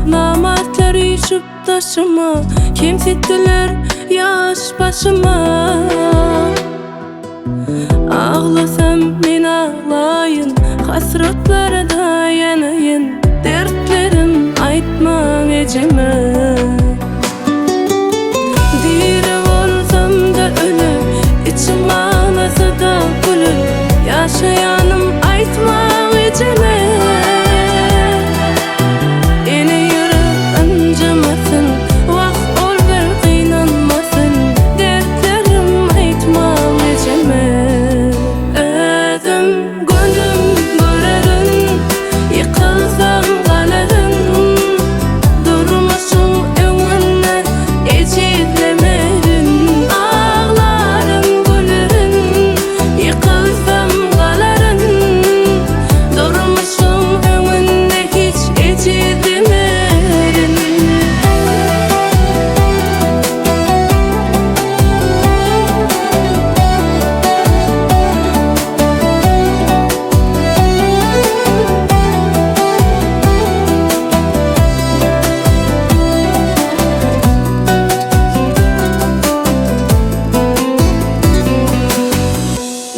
Namartlar üýşüp daşyma, Kemsitdiler ýaş başyma. Aglasam men aglaýyn, Hasratlara-da ýanaýyn, Dertlerim aýtmaň ejeme. Diri bolsam-da ölü, Içim aglasa-da gülüp, Ýaşaýanym aýtmaň ejeme. Ene ýürek ynjamasyn, Wah, ol bir gynanmasyn, Dertlerim aýtmaň ejeme. Özüm günüm görerin, Ýykylsam galaryn, Durmuşyň öňünde ejizlemerin. Aglaryn, gülerin, Ýykylsam galaryn, Durmuşyň öňünde hiç ejizlemerin.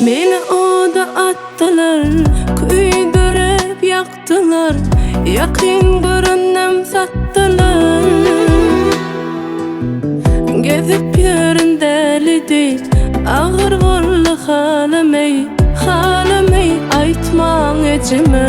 Meni oda atdylar, köýdürip ýakdylar, Ýakyn görennem satdylar. Gezip ýörün däli deý, agyr boldy halym eý, Halym eý, aýtmaň ejeme.